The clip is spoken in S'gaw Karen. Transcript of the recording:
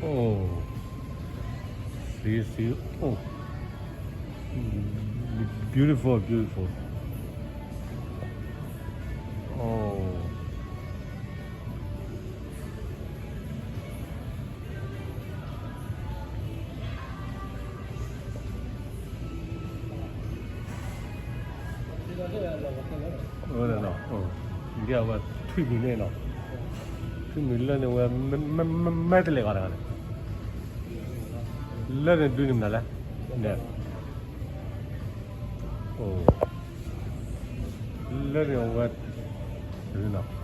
Oh, see, see. Oh, beautiful, beautiful. Oh. Dí အဝဲထွံၣ်မံၤန့ၣ်နီၤ, ထွံၣ်မံၤလၢန့ၣ်ဝဲ မ့ၢ်တလဲၤဂီၤတဂၤန့ၣ်, လၢန့ၣ်ဒုးန့ၣ်မနုၤလဲၣ်, န့ၣ်, လၢန့ၣ်ဝဲ, နီၤ